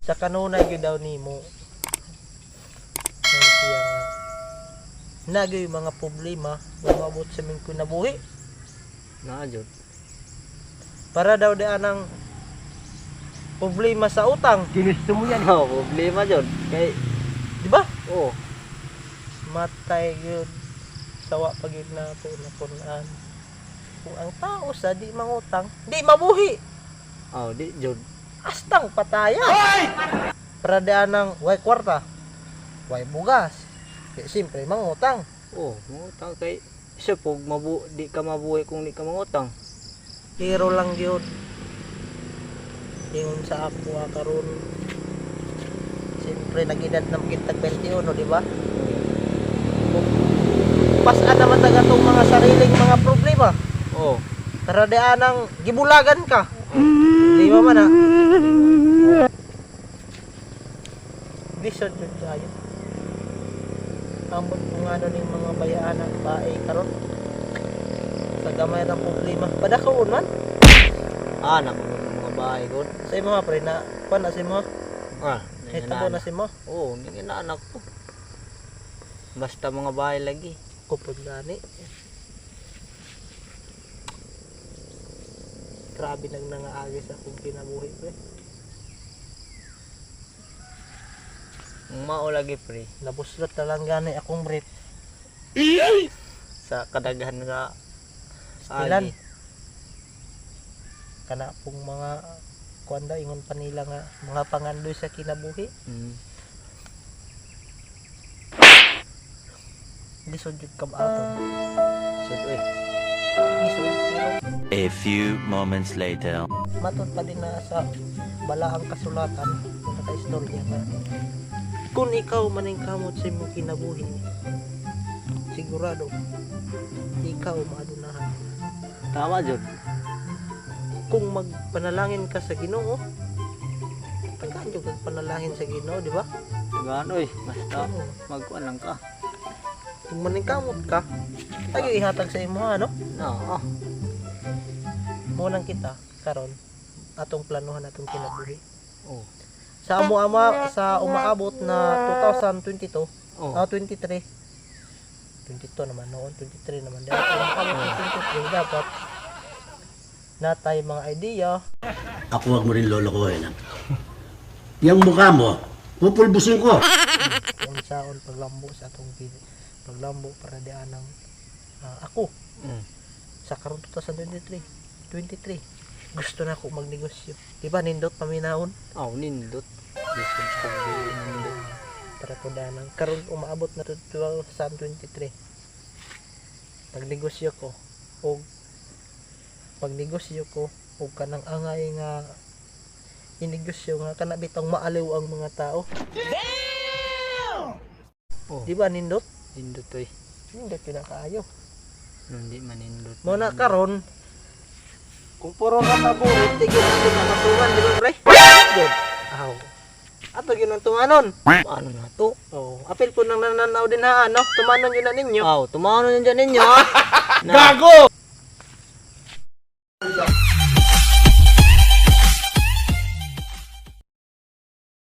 Sa kanunay gyud daw nimo nang siya nga nagay mga problema umabot sa ming kinabuhi. Naa jud. Para daw di anang problema sa utang. Ginusto mo yan. Oh, problema jud. Kay Di ba? Oh, Matay gyud sawa pa gyud na po napunan. Kung ang tao sa di mangutang, di mabuhi. Oh, di jud. Astang pataya. Para di anang way kwarta, way bugas. Kaya siyempre mangutang. Oh, mangutang kay isa pug mabu di ka mabuhi kung di ka mangutang. Pero lang gyud. Ingon sa ako karon. Siyempre nag-edad na kitag 21, di ba? Pasaan naman taga tong mga sariling mga problema. Oh, Tara di anang gibulagan ka. Di ba man ah? Lisod jud kayo. Ambot kung ano ning mga bayaan ang bae karon. Sa gamay ra problema. Padakaon man. Ah, na mga bahay gud. Sa imo ha, pre, na kuan na sa imo. Ah, Hitabo na sa imo. Oh, hindi na anak ko. Basta mga bahay lagi. Kupod gani. Grabe nang nangaagi sa akong kinabuhi, pre. Mao lagi, pre. Nabuslot na lang gani akong brief. Sa kadaghan sa Stilan. agi. Kana pong mga kuan daw, ingon pa nila nga mga pangandoy sa kinabuhi. Lisod jud kabaton. Sud oy. Lisod pero A few moments later. matod pa din na sa balaang kasulatan kung nakaistorya nga kung ikaw maningkamot sa imong kinabuhi, sigurado ikaw maadunahan. Tama jud. Kung magpanalangin ka sa Ginoo, tagaan jud kag panalangin sa Ginoo, di ba? Gaan oy, basta Oo. magkuan lang ka. Kung maningkamot ka, tayo ihatag sa imo, ano? Na, ah. Mo nang kita karon atong planuhan atong kinabuhi Oh. sa amo ama sa umaabot na 2022. Oh. Ah, 23. 22 naman noon, 23 naman. Dapat umaabot ng 23, dapat natay mga idea. Ako, wag mo rin lolokohin, ha? Yang mukha mo, pupulbusin ko. Kung saon paglambo sa atong paglambo para di anang ako sa karon 2023 23 gusto na ako magnegosyo, di ba? Nindot paminahon. Aw, nindot. Lisod pag dili nindot. Para po danang karon umaabot na 2023, pagnegosyo ko og pagnegosyo ko og kanang angay nga inegosyo nga kana bitong maaliw ang mga tao. Oh. Di ba nindot? Nindot oy. Nindot yun ang kaayo. No, hindi man nindot. Mo na karon kung puro ka paburit, tigil ato na matuman, di ba, pre? Jud. Aw, ato gyud ang tumanon. Paano na to? Oh, apil ko nang nananaw din ha, ano? Tumanon yun na ninyo. Aw, tumano yun dyan ninyo, ha. Gago!